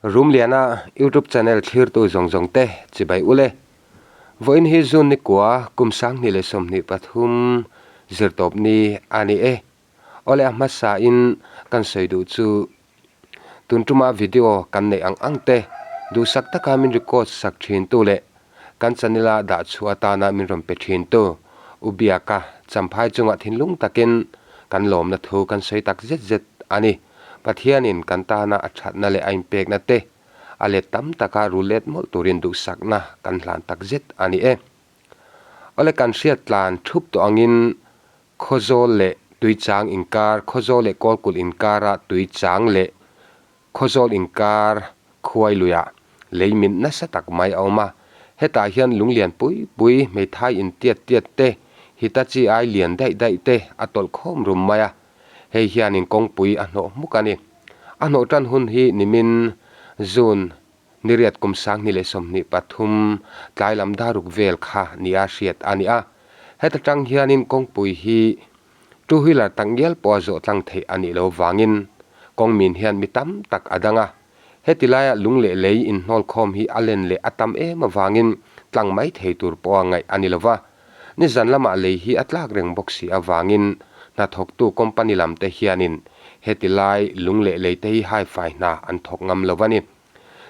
Rumliana YouTube channel thlirtu zawng zawng te chibai ule. Vawiin hi June ni kua kum 2023 zirtawp ni a ni e. Awle a hmasa in kan sawi duh chu tun tuma video kan neih ang ang te duhsak taka min record sak thin tu leh kan channel a dah chhuah atana min rawn pe thin tu U Biaka Champhai chungah thinlung takin kan lawmna thu kan sawi tak zet zet a ni. Pathianin kan tana a thatna leh a inpekna te a let tam taka rul let mawlh turin duhsakna kan hlan tak zet a ni e. Awle kan hriat tlan thup tawh angin Khawzawl leh Tuichang inkar, Khawzawl leh Kawlkulh inkara Tuichang leh Khawzawl inkar khuai luiah lei min nasa tak mai a awm a. Hetah hian lung lian pui pui, hmeithai in tiat tiat te, Hitachi ai lian daih daih te a tawlh khawm rum mai a. Hei hianin kawngpui a hnawh hmuk a ni. A hnawh tan hun hi nimin June niriat kum 2023 tlai lam daruk vel kha nia hriat a ni a. Heta tang hianin kawngpui hi two wheeler tak ngial pawh a zawh tlang theih a nih loh vangin kawng min hian mi tam tak a dang a. Heti laia lung leh lei inhnawl khawm hi a len leh a tam em avangin tlang mai thei tur pawha ngaih a ni lo va. Nizan lamah lei hi a tlak reng bawk si avangin hnathawktu company lam te hianin heti lai lung leh lei te hi haifai hna an thawk ngam lo a ni.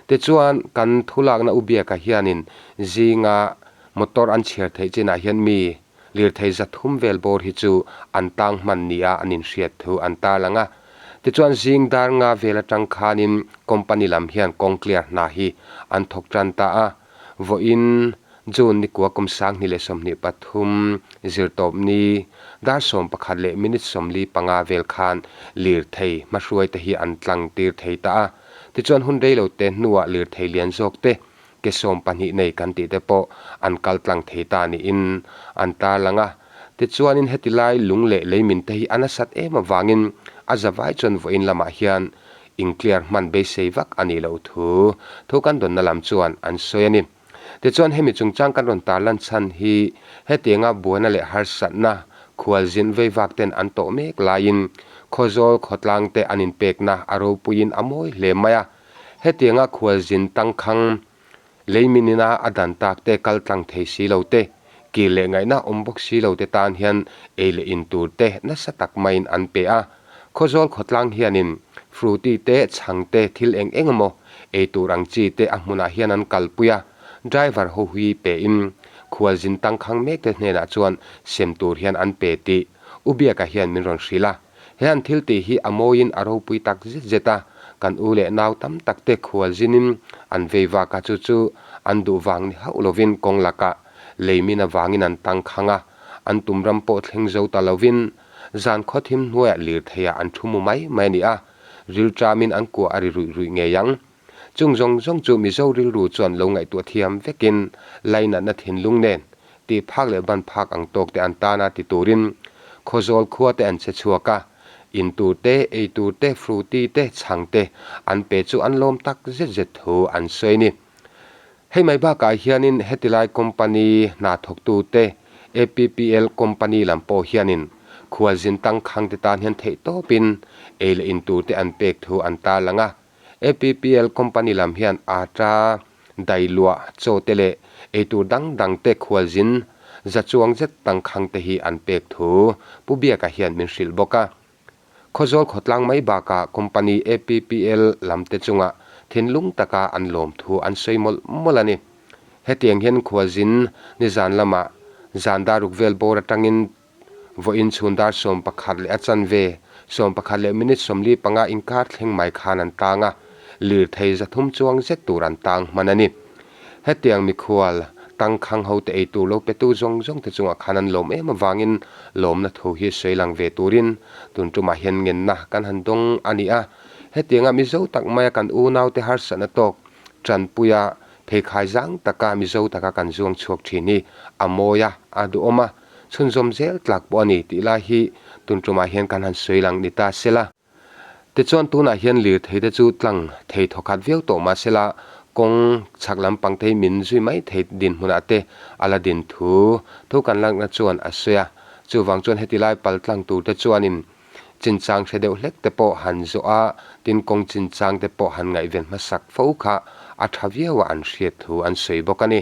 Tichuan kan thulakna u Biaka hianin zinga motor an chhiar theih chinah hian mi lirthei 300 vel bawr hi chu an tang hman nia an inhriat thu an tarlang a. Tichuan zing dar nga vel atang khanin company lam hian kawng clear hna hi an thawk tan ta a. Vawiin June ni kua kum 2023 zirtawp ni dar 11 leh minute 45 vel khan lirthei hmahruai te hi an tlang tir thei ta a. Tichuan hun rei lo te hnuah lirthei lian zawk te ke 12 nei kan tih te pawh an kal tlang thei ta niin an tarlang a. Tichuanin heti lai lung leh leimin te hi a nasat em avangin a zavai chuan vawiin lamah hian in clear hman beisei vak a nih loh thu thu kan dawnna lam chuan an sawi a ni. Tichuan hemi chungchang kan rawn tarlan chhan hi hetianga buaina leh harsatna khualzin veivak ten an tawh mek laiin Khawzawl khawtlang te an inpekna a ropuiin a mawi hle mai a. Hetianga khualzin tangkhang leiminina a dan tak te kal tlang thei si lo te, kir leh ngaihna awm bawk si lo te tan hian ei leh in tur te nasa tak maiin an pe a. Khawzawl khawtlang hianin Frooti te, chhang te, thil eng eng emaw ei tur ang chi te a hmunah hian an kalpui a, driver ho hui pein khualzin tangkhang mek te hnenah chuan sem tur hian an pe tih U Biaka hian min rawn hrilh a. He an thil tih hi a mawiin a ropui tak zet zet a, kan u leh nau tam tak te khualzinin an vei vak a, chu chu an duh vang ni hauh lovin kawng lakah leimin avangin an tangkhang a, an tum ram pawh thleng zo ta lovin zan khawthim hnuaiah lirtheiah an thu mu mai mai a ni a, rilṭamin an kuah a ri ruih ruih ngei ang. Chung zawng zawng chu Mizo rilru chuan lo ngaihtuah thiam vekin lainatna thinlung nen tih phak leh ban phak ang tawk te an tana ti turin Khawzawl khua te an che chhuak a, in tur te, ei tur te, fruity te, chhang te an pe chu an lawm tak zet zet thu an sawi a ni. Hei mai bakah hianin hetilai company hna thawktu te APPL company lam pawh hianin khualzin tangkhang te tan hian theih tawpin ei leh in tur te an pek thu an tarlang a. APPL company lam hian atta, dailuah, chaw te leh eitur dang dang te khualzin za chuang zet tangkhang te hi an pek thu Pu Biaka hian min hrilh bawk a. Khawzawl khawtlang mai bakah company APPL lam te chungah thinlung taka an lawm thu an sawi mawlh mawlh a ni. Hetiang hian khualzin nizan lamah zan daruk vel bawr atangin vawiin chhun dar 11 leh a chanve, 11 leh minute 45 inkar thleng mai khan an tang a, lirthei 300 chuang zet tur an tang hman a ni. Hetiang mikhual tangkhang ho te eitur lo petu zawng zawng te chungah khan an lawm em avangin lawmna thu hi sawi lang ve turin tun tumah hian ngenna kan han dawng a ni a. Hetianga Mizo tak maia kan unaute harsatna tawk tanpuia pheikhai zang taka Mizo taka kan zuang chhuak thin hi a mawi a, a duhawm a, chhunzawm zel tlak pawh a ni tih lai hi tun tumah hian kan han sawi lang ni ta sela. Tichuan tunah hian lirthei te chu tlang thei thawkhat viau tawh mahsela kawng chhak lampang te hi min zui mai thei dinhmunah te a la din thu thu kan lakna chuan a sawi a. Chuvang chuan heti lai pal tlang tur te chuanin. Chinchang hre deuh hlek te pawh han zawh a, tin kawng chinchang te pawh han ngaihven hmasak fo kha a tha viau a an hriat thu an sawi bawk a ni.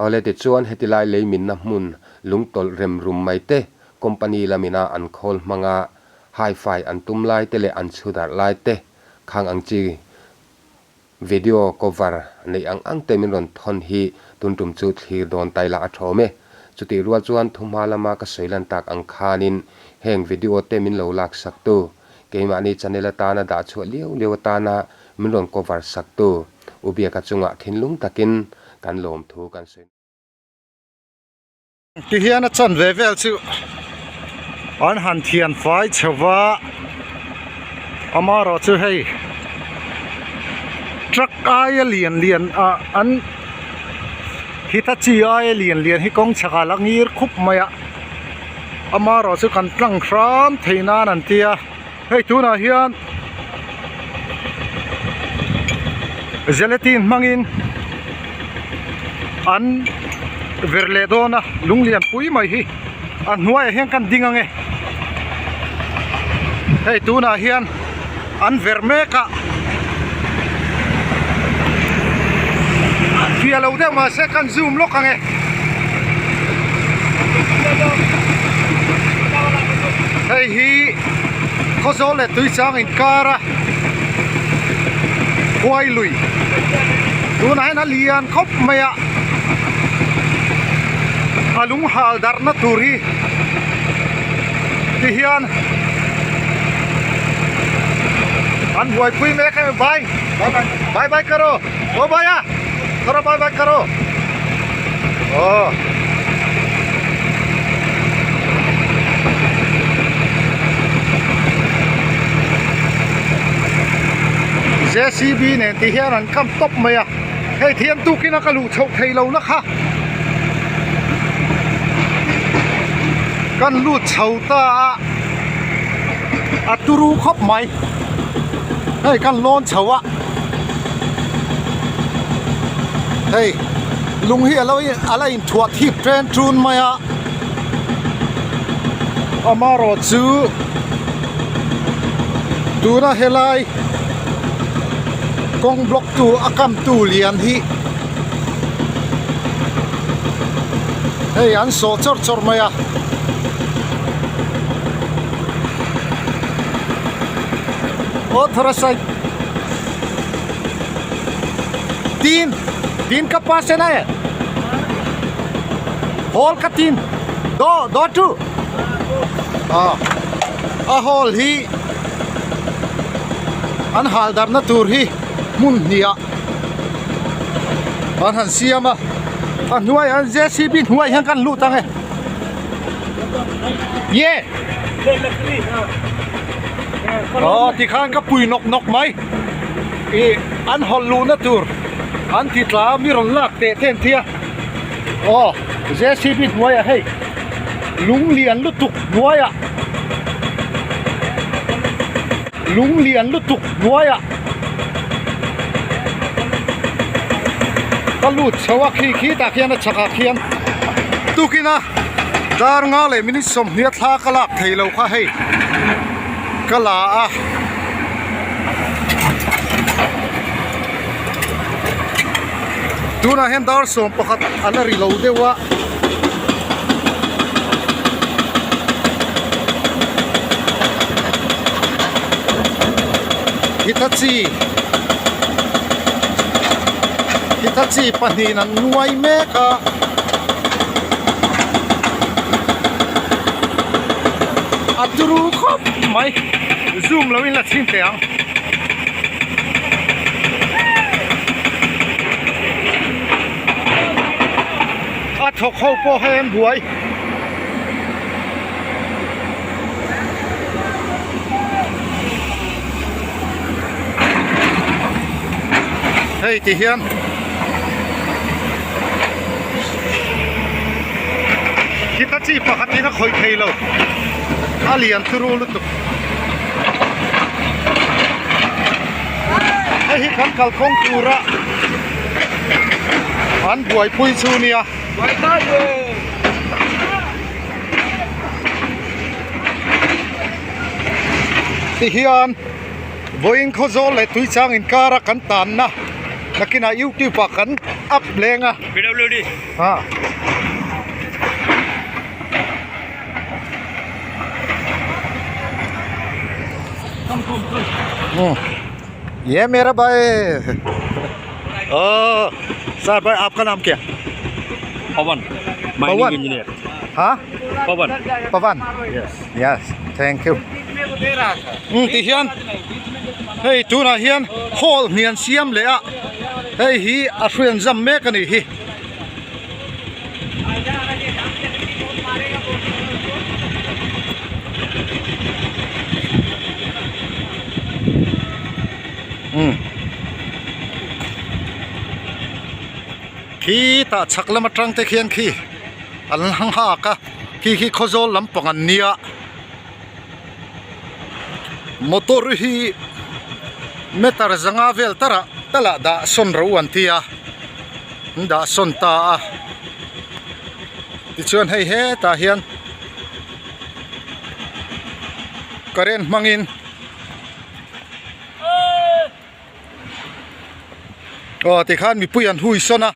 Awle tichuan heti lai lei minna hmun lungtawlh rem rum mai te, company lamina an khawl hmanga hi-fi an tum lai te leh an chhu darh lai te khang ang chi Video cover neih ang ang te min rawn thawn hi tun tum chu thlir dawn tai la a thawm e. Chutih rual chuan thuhma lama ka sawi lan tak ang khanin heng video te min lo lak sak tu, keimahni channel atana dah chhuah liau liau atana min rawn cover sak tu U Biaka chungah thinlung takin kan lawmthu kan sawi. Ti hian a chan ve vel chu an han thian fai chho va amaherawh chu hei truck aia lian lian ah an hitachi aia lian lian hi kawng chhakah la ngir khup mai a amaherawh chu kan tlang hram thei nan an tia hei tunah hian gelatin hmangin an ver leh dawn a lung lian pui mai hi a hnuaiah hian kan ding ange hei tunah hian an ver mek a fiah lo deuh mahse kan zoom lawk ange. Hei hi Khawzawl leh Tuichang inkar a Huai lui tunah hian a lian khawp mai a a lung hal darhna tur hi ti hian an buaipui mek a bye bye bye karo aw bye a karo bye bye karo. Aw. JCB nen ti hian an kam tawp mai a hei thian tukin a ka luh chhoh thei lo na kha kan lut chho ta a a turu khawp mai hei kan lawn chho a. Hei lung hi alo a la inthuah thip ṭen ṭun mai a amaherawh chu tuna helai kawng block tu a kam tu lian hi hei an sawh chawrh chawrh mai a. Aw thara sai tin tin ka pa se na e hall ka tin do do tu a a hall hi an hal darna tur hi hmun hnih ah an han siam a a hnuai an J C B hnuai hian kan lut ang e ye. Aw tikhan ka pui nawk nawk mai ih an hawlh luhna tur an ti tla a mi rawn lak teh te an tia aw J C B hnuaiah hei lung lian lutuk hnuaiah lung lian lutuk hnuaiah ka lut chho a khi khi tah khian a chhakah khian tukin a. Dar nga leh minute 20 a thla ka lak thei lo kha hei ka la a. Tunah hian dar 11 a la ri lo deuh a. Hitachi Hitachi pahnihin an nuai mek a. A turu khawp mai zoom lo in la chhin teh ang. A thawk ho pawh hei an buai. Hei ti hian Hitachi pakhat in a khawih thei lo a lian turu lutuk hei hi kan kalkawng tura an buaipui chu nia. Tihian vawiin Khawzawl leh Tuichang inkara kan tanna nakinah youtube ah kan up leng a. Ha. ये मेरा भाई ओ सर भाई आपका नाम क्या Pawan mining engineer हाँ Pawan Pawan yes yes thank you ti hian hei tunah hian hall hnian siam leh a hei hi a hruian zam mek a nih hi. Khi tah chhak lam atang te khian khi an hang hak a khi khi khawzawl lampang an nia motor hi meter zanga vel tarah talah dah sawn ro an ti a. an dah sawn ta a tichuan hei hetah hian current hmangin aw tikhan mipui an hui sawn a.